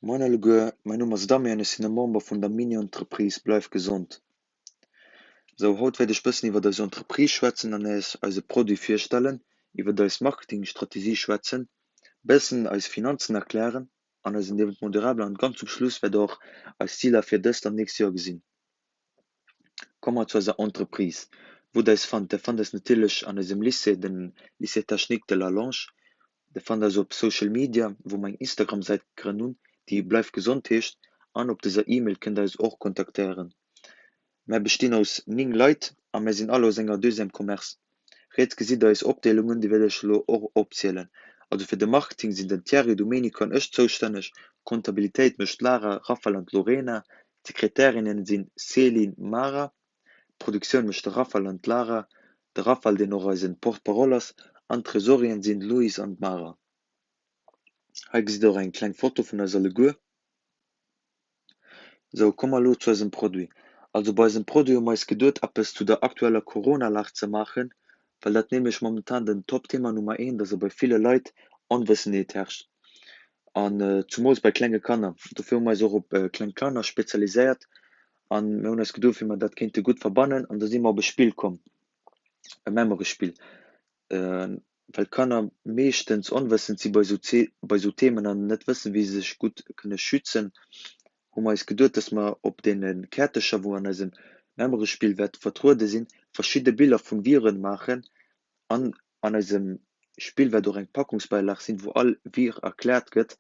Moien alleguer, mäin Numm ass Damien, ech sinn e Member vun der Mini-Entreprise Bleif Gesond. Sou, haut wäert ech bëssen iwwert eis Entreprise schwätzen an Iech eise Produit virstellen, iwwert eis Marketingstrategie schwätzen, bëssen eis Finanzen erklären an eisen Développement durable an ganz zum Schluss wäert der och eis Ziler fir dëst an nächst Joer gesinn. Komme mer zu eiser Entreprise. Wou der eis fannt? Der fannt eis natierlech an eisem Lycée, den Lycée Technique de Lallange. Der fannt eis op Social Media, wou mer eng Instagram-Säit gegrënnt hunn, déi Bleif gesond heescht, an op dëser E-Mail kënnt der eis och kontaktéieren. Mär bestinn aus 9 Leit a mär sinn all aus enger Deuxième Commerce. Riets gesitt der eis Opdeelungen, déi wäert ech elo och opzielen. Also fir de Marketing sinn den Thierry, Domenico an ech zoustänneg, Comptabilitéit mécht d'Lara, Raphaël an d'Lorena, d'Sekretärinnen sinn Céline, Mara, D'Produktioun mécht de Raphaël an d'Lara, de Raphaël deen och eisen Porte-parole ass, an d'Tresorieren sinn d'Louise an d'Mara. Hei gesitt der och eng kleng Foto vun eis alleguer. Sou, komme mer elo zu eisem Produit. Also bei eisem Produit hu mer eis geduet eppes zu der aktueller Corona-Lag ze maachen, well dat nämlech momentan den Top-Thema Nummer eent ass a bei ville Leit Onwëssenheet herrscht an zumools bei klenge Kanner. Dofir hu mer eis och op kleng Kanner spezialiséiert An mir hunn eis geduecht, wéi mer dat kéinte gutt verbannen an da si mer op e Spill komm, e Memory-Spill, well d'Kanner meeschtens onwëssend si bei esou bei esou Themen an net wëssen, wéi se sech gutt kënne schützen, hu mer eis geduet, dass mer op deene Käertecher, wou an eisem Memory-Spill wäerte vertruede sinn, verschidde Biller vun Viren maachen an an eisem Spill wäert och eng Packungsbeilag sinn, wou all Vir erkläert gëtt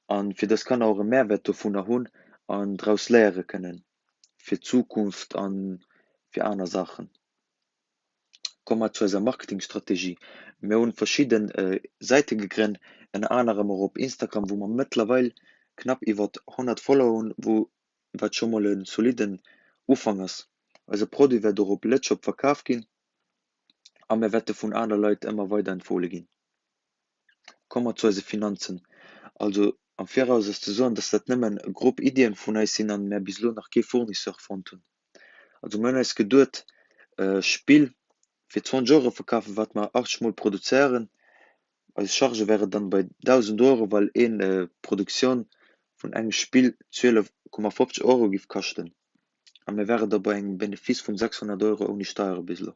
an fir dass Kanner och e Mehrwert dovunner hunn an draus léiere kënnen fir d'Zukunft an fir aner Saachen. Komme mer zu eiser Marketingstrategie. Mir hunn verschidden Säite gegrennt, ënner anerem och op Instagram, wou mer mëttlerweil knapp iwwert 100 Follower hunn, wou wat scho mol en zolidden Ufank ass. Eise Produit wäert och op Letzshop verkaf ginn a mir wäerte vun aner Leit ëmmer weider empfohle ginn. Komme mer zu eise Finanzen. Also am Viraus ass ze soen, dass dat nëmmen grob Iddien vun eis sinn an mär bis elo nach kee Fournisseur fonnt hunn. Also mir hunn eis geduet, e Spill fir 20 Euro verkafen, wat mer 80 mol produzéieren. Eis Charge wäre dann bei 1.000 Euro, well een Produktioun vun engem Spill 12,50 Euro giff kaschten. A mir wäre da bei engem Benefice vun 600 Euro ouni Steiere bis elo.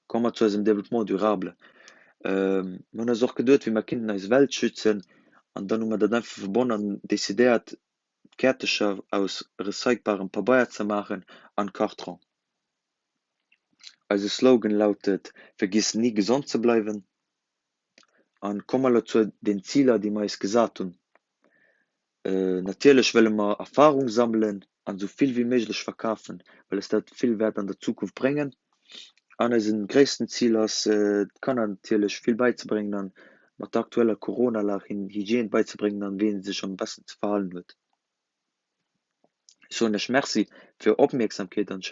Komme mer zu eisem Développement durable. Mir hunn eis och geduet, wéi mer kinnten eis Welt schützen an dann hu mer dat einfach verbonn an decidéiert, d'Käertecher aus recycbarem Pabeier ze maachen an Kartron. Eise Slogan lautet Vergiss ni gesond ze bleiwen. An komme mer elo zu den Ziler, déi mer eis gesat hunn. Natierlech wëlle mer Erfarung sammelen an esou vill wéi méiglech verkafen, well eis dat vill wäert an der Zukunft bréngen. An eisen gréissten Zil ass d'Kanner natierlech vill bäizebréngen an mat der aktueller Corona-Lag hinnen Hygiène beizebréngen an wéi een sech am besten ze verhalen huet. Ech soen iech Merci fir är Opmierksamkeet an.